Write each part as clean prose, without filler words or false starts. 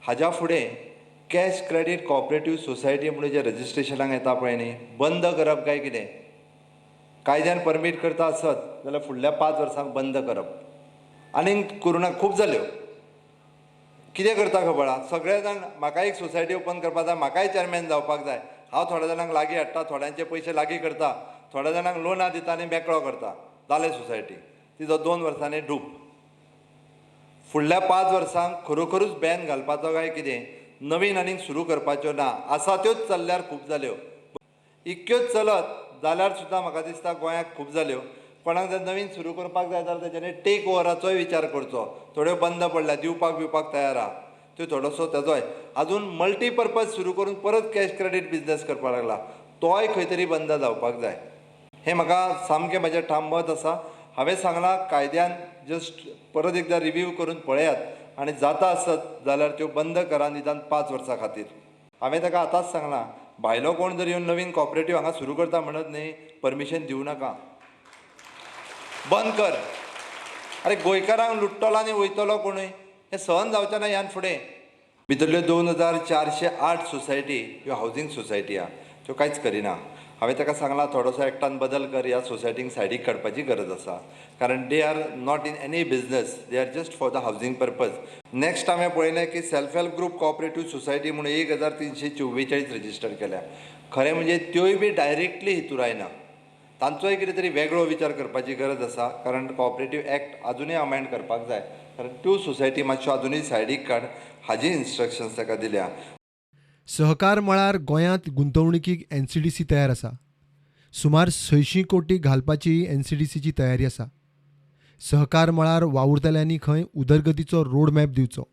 हाज्या फुडें cash credit cooperative society म्हणून जे रजिस्ट्रेशनाक येता पळय न्ही, बंद करप काय कितें, कायद्यान परमीट करता आसत जाल्यार फुडल्या 5 वर्सांक बंद करप. आनीक करुणा खूब जाल्यो. कितें करता खबर आहा, सगळे जाण म्हाका एक सोसायटी ओपन करपाक जाय, म्हाकाय चॅरमॅन जावपाक जाय, हांव थोड्या जाणांक लागीं हाडटा, थोड्यांचे पयशे लागीं करता, थोड्या जाणांक लोनां दिता आनी मेकळो करता. जालें सोसायटी तिजो 2 वर्सांनी डूब. फुडल्या 5 वर्सांक खरोखरूच बॅन घालपाचो काय कितें, नवीन आनीक सुरू करपाच्यो ना, आसा त्योच चल्ल्यार खूब जाल्यो. इतक्योच चलत जाल्यार सुद्दां म्हाका दिसता गोंयाक खूब जाल्यो. कोणाक जर नवीन सुरू करपाक जाय जाल्यार तेज्यानी टेक ओवराचोय विचार करचो. थोड्यो बंद पडल्या, दिवपाक बिवपाक तयार आहा त्यो, थोडोसो तेजोय आजून मल्टीपर्पज सुरू करून परत कॅश क्रेडीट बिजनस करपाक लागला, तोय खंय तरी बंद जावपाक जाय. हें म्हाका सामकें म्हाजें ठाम मत आसा. हांवें सांगलां कायद्यान जस्ट परत एकदां रिव्यू करून पळयात आनी जाता आसत जाल्यार त्यो बंद करा निदान 5 वर्सां खातीर. हांवें ताका आतांच सांगलां, भायलो कोण जर येवन नवीन कॉपरेटीव हांगा सुरू करता म्हणत न्ही, परमिशन दिवं नाका, बंद कर. अरे गोंयकारांक लुट्टलो आनी वयतलो कोणूय, हें सहन जावचें ना ह्यान फुडें. भितरल्यो 2408 सोसायटी ह्यो हावजींग सोसायटी आहा, त्यो कांयच करिना. हांवें ताका सांगलां थोडोसो एक्टान बदल कर, ह्या सोसायटींक सायडीक काडपाची गरज आसा, कारण they are not in any business, they are just for the housing purpose. Next हांवें पळयलें की self help group cooperative society म्हणून 1344 रजिस्टर केल्या. खरें म्हणजे त्योय बी डायरेक्टली हितूर आयना, तांचोय कितें तरी वेगळो विचार करपाची गरज आसा, कारण कॉपरेटीव एक्ट आजुनूय अमेंड करपाक जाय, कारण त्यो सोसायटी मातश्यो आजुनूय सायडीक काड, हाजी इन्स्ट्रक्शन्स ताका दिल्या. सहकार मळार गोंयांत गुंतवणुकीक एनसीडीसी तयार आसा. सुमार 600 कोटी घालपाची एनसीडीसीची तयारी आसा. सहकार मळार वावुरतल्यांनी खंय उदरगतीचो रोडमॅप दिवचो.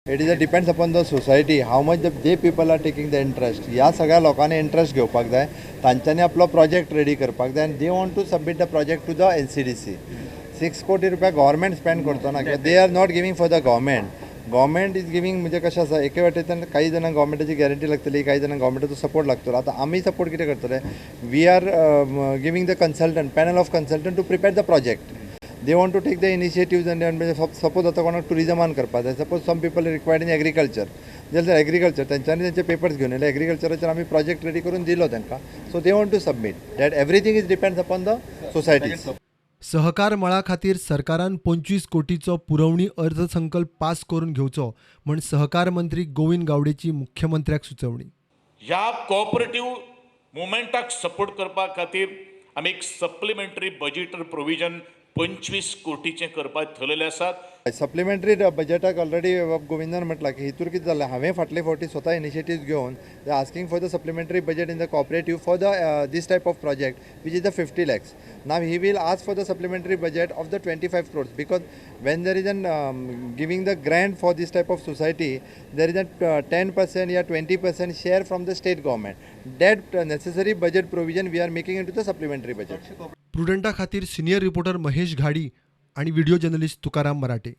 It is a depends upon the society how much the they people are taking the interest. ह्या सगळ्या लोकांनी इंट्रस्ट घेवपाक जाय, तांच्यांनी आपलो प्रोजेक्ट रेडी करपाक जाय आनी they want to submit the project to the NCDC. 6 कोटी रुपया गव्हर्मेंट स्पेंड करचो ना, कित्याक they are not giving for the government. Government is giving म्हणजे कशें आसा, एके वाटेंतल्यान काही जाणांक गव्हर्मेंटाची गॅरंटी लागतली, काही जाणांक गव्हर्मेंटाचो सपोर्ट लागतलो. आतां आमी सपोर्ट कितें करतले, we are giving the consultant, panel of consultant to prepare the project. They want to take the initiatives and suppose आतां कोणाक टुरिजमान करपाक जाय, suppose some people required in agriculture जाल्यार एग्रीकल्चर तेंच्यांनी तेंचे पेपर्स घेवन येयले, एग्रीकल्चराचेर आमी प्रोजेक्ट रेडी करून दिलो तांकां. So they want to submit that everything is depends upon the societies. सहकार मळा खातीर सरकारान 25 कोटीचो पुरवणी अर्थसंकल्प पास करून घेवचो म्हण सहकार मंत्री गोविंद गावडेची मुख्यमंत्र्याक सुचोवणी. ह्या कोऑपरेटिव्ह मुवमेंटाक सपोर्ट करपा खातीर आमी एक सप्लिमेंटरी बजेट प्रोविजन 25 कोटीचें करपाक थरलेले आसात. सप्लिमेंटरी बजेटाक ऑलरेडी गोविंदान म्हटलां की हितूर कितें जालें, हांवें फाटले फावटी स्वता इनिशिएटीव घेवन asking for the supplementary budget in the cooperative for the this type of project which is the 50 lakhs. Now he will ask for the supplementary budget of the 25 crores because when there is an giving the grant for this type of society, there is a 10% या 20% share from the state government. That necessary budget provision we are making into the supplementary budget. प्रुडंटा खातीर senior reporter Mahesh Ghadi आणि video journalist Tukaram मराठे.